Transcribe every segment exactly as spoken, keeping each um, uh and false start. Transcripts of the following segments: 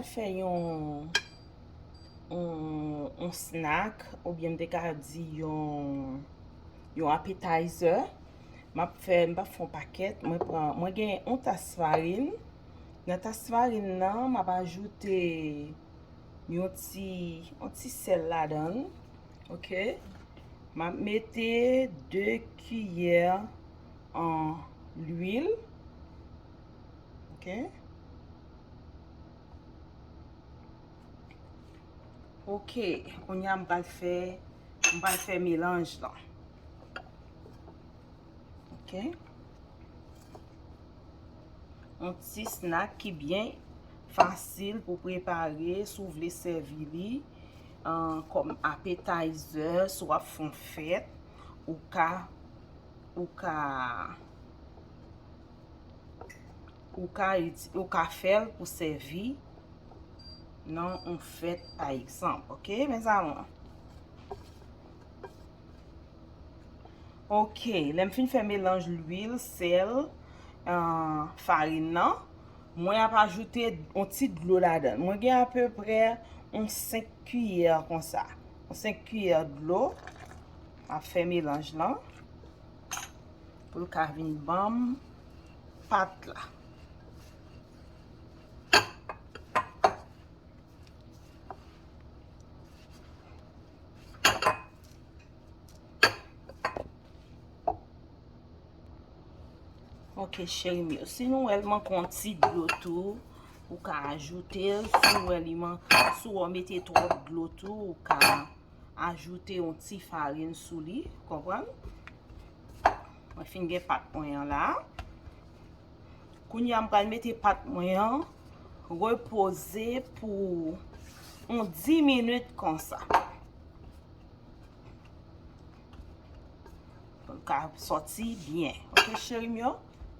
Fè yon, yon, yon snack, oubyen m te ka di yon, yon appetizer. M ap fè, m p ap fè yon pakèt. Mwen pran, mwen gen yon tas farin. Nan tas farin nan, m ap ajoute yon ti, yon ti sèl ladan l. Ok. M ap mete de kiyè an lwil. Ok. Ok, kounye a m pral fè, m pral fè melanj lan. Ok. Yon ti snack ki byen fasil pou prepare, si w vle sèvi li, an, kòm appetizer, si w ap fè yon fèt, ou ka, ou ka, ou ka iti-, ou ka fè l pou sèvi nan yon fèt, pa egzanp. Ok, mes amours? Ok, lè m fin fè melanj lwil, sèl, ah, farin nan, mwen ap ajoute yon ti dlo ladan l. Mwen gen apeprè yon senk kiyè konsa. Yon senk kiyè dlo. M ap fè melanj lan pou l ka vin ban m pat la. Ok, cheri m yo. Si nou wè l manke yon ti dlo tou, ou ka ajoute l. Si w wè li man-, si w wè w mete twòp dlo tou, ou ka ajoute yon ti farin sou li. Konprann? Mwen fin gen pat mwen an la. Kounye a, m pral mete pat mwen an repoze pou yon dis minit konsa. Pou l ka sòti byen. Ok, cheri m yo?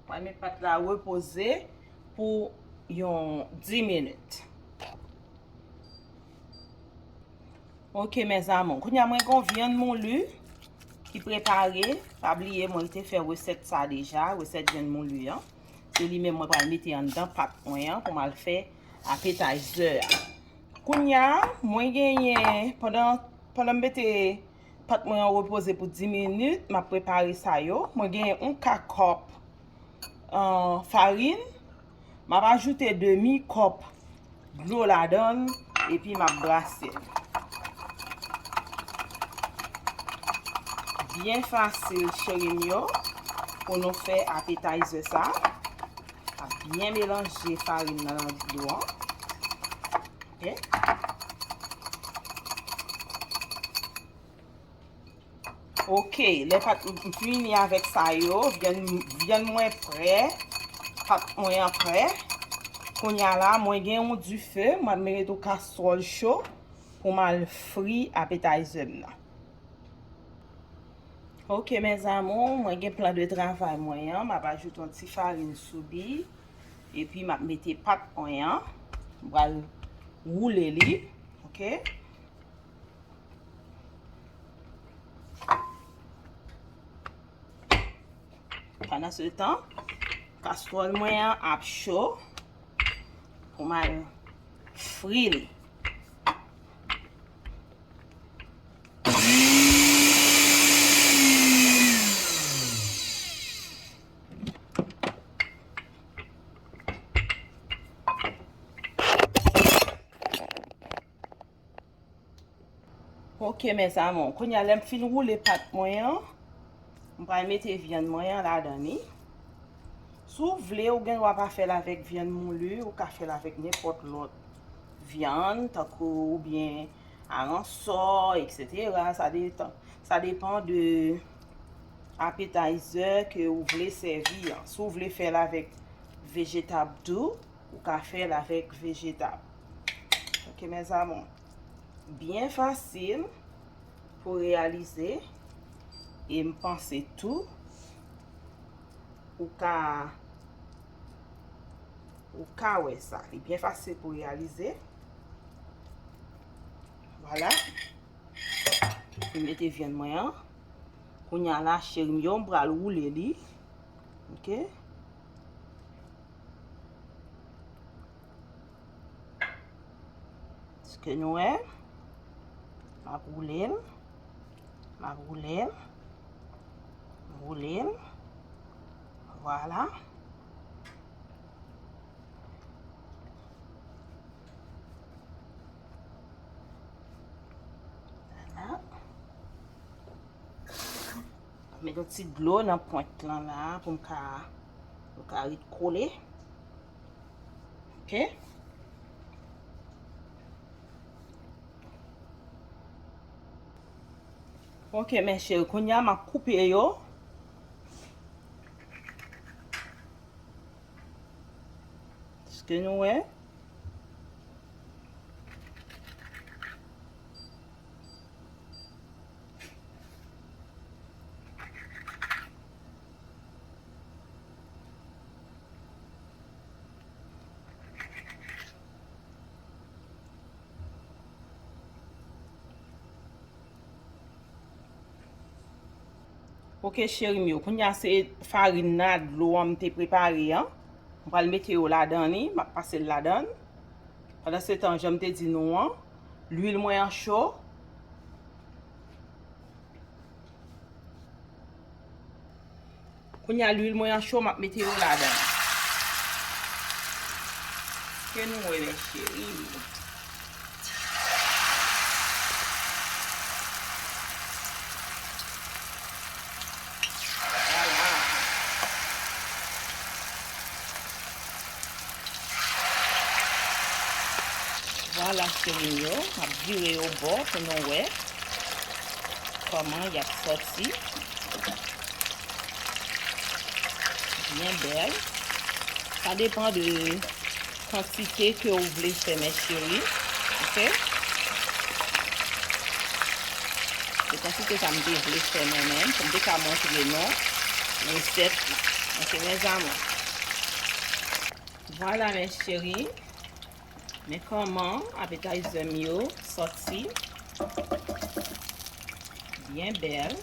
Mwen met pat la repoze pou yon dis minit. Ok, mes amours. Kounye a, mwen gen yon vyann moulu ki prepare. Pa bliye, mwen te fè resèt sa deja, resèt vyann moulu an. Se li menm mwen pral mete anndan pat mwen an pou m al fè appetizer a. Kounye a, mwen genyen, pandan, pandan m mete pat mwen an repoze pou dis minit, m ap prepare sa yo. Mwen genyen yon ka kòp, ah, farin. M ap ajoute demi kòp dlo ladan l, epi m ap brase l. Byen fasil, cheri m yo, pou nou fè appetizer sa. Ap byen melanje farin nan nan dlo an. Ok. Ok, lè pat m fini avèk sa yo, vyann, vyann mwen prè, pat mwen an prè. Kounye a la, mwen gen yon dife, m ap mete yon kastwòl cho pou m al fri appetizer m nan. Ok, mes amours, mwen gen plan de travay mwen an. M ap ajoute yon ti farin sou li. Epi m ap mete pat mwen an. M pral woule li. Ok. Pandansetan, kastwòl mwen an ap cho pou m al fri l. Ok, mes amours. Kounye a, lè m fin woule pat mwen an, m pral mete vyann mwen an ladan li. Si w vle, ou gen dwa pa fè l avèk vyann moulu, ou ka fè l avèk nenpòt lòt vyann, tankou oubyen aransò, etsetera. Sa detan-, sa depan de appetizer ke ou vle sèvi an. Si w vle fè l avèk vejetab tou, ou ka fè l avèk vejetab. Ok, mes amours. Byen fasil pou reyalize. E m panse tou, ou ka, ou ka wè sa. Li byen fasil pou reyalize. Vwala. M mete vyann mwen an. Kounye a la, cheri m yo, m pral woule li. Ok. Nou wè, m ap woule l, m ap woule l, m woule l, vwala. Vwala. Met yon ti dlo nan pwent lan la pou m ka, pou m ka ret kole. Ok. Ok, mes chéris, kounye a m ap koupe yo. Èske nou wè? Ok, cheri m yo. Kounye a se farin nan, dlo an m te prepare an. M pral mete yo ladan li. M ap pase l ladan. Pandan se tan, jan m te di nou an, lwil mwen an cho. Kounye a, lwil mwen an cho, m ap mete yo ladan. Ke nou wè, mes chéris. Vwala. Vwala, cheri m yo, m ap vire yo bò pou nou wè kòman y ap sòti. Byen bèl. Sa depann de kantite ke w vle fè, mes chéris. Ok? Se kantite sa m te vle fè mwen menm, pou m te ka montre nou resèt la. Ok, mes amours. Vwala, mes chéris. Men kòman appetizer m yo sòti. Byen bèl.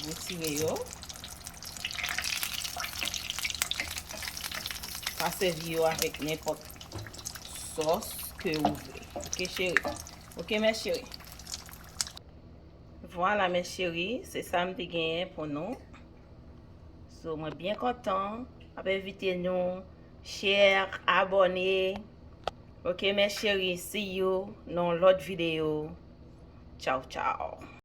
Retire yo. Ka sèvi yo avèk nenpòt sòs ke ou vle. Ok, cheri? Ok, mes chéris. Vwala, mes chéris, se sa m te genyen pou nou. So, mwen byen kontan. M ap envite nou share, abòne. Ok, mes chéris, see you nan yon lòt videyo. Tchaw, tchaw.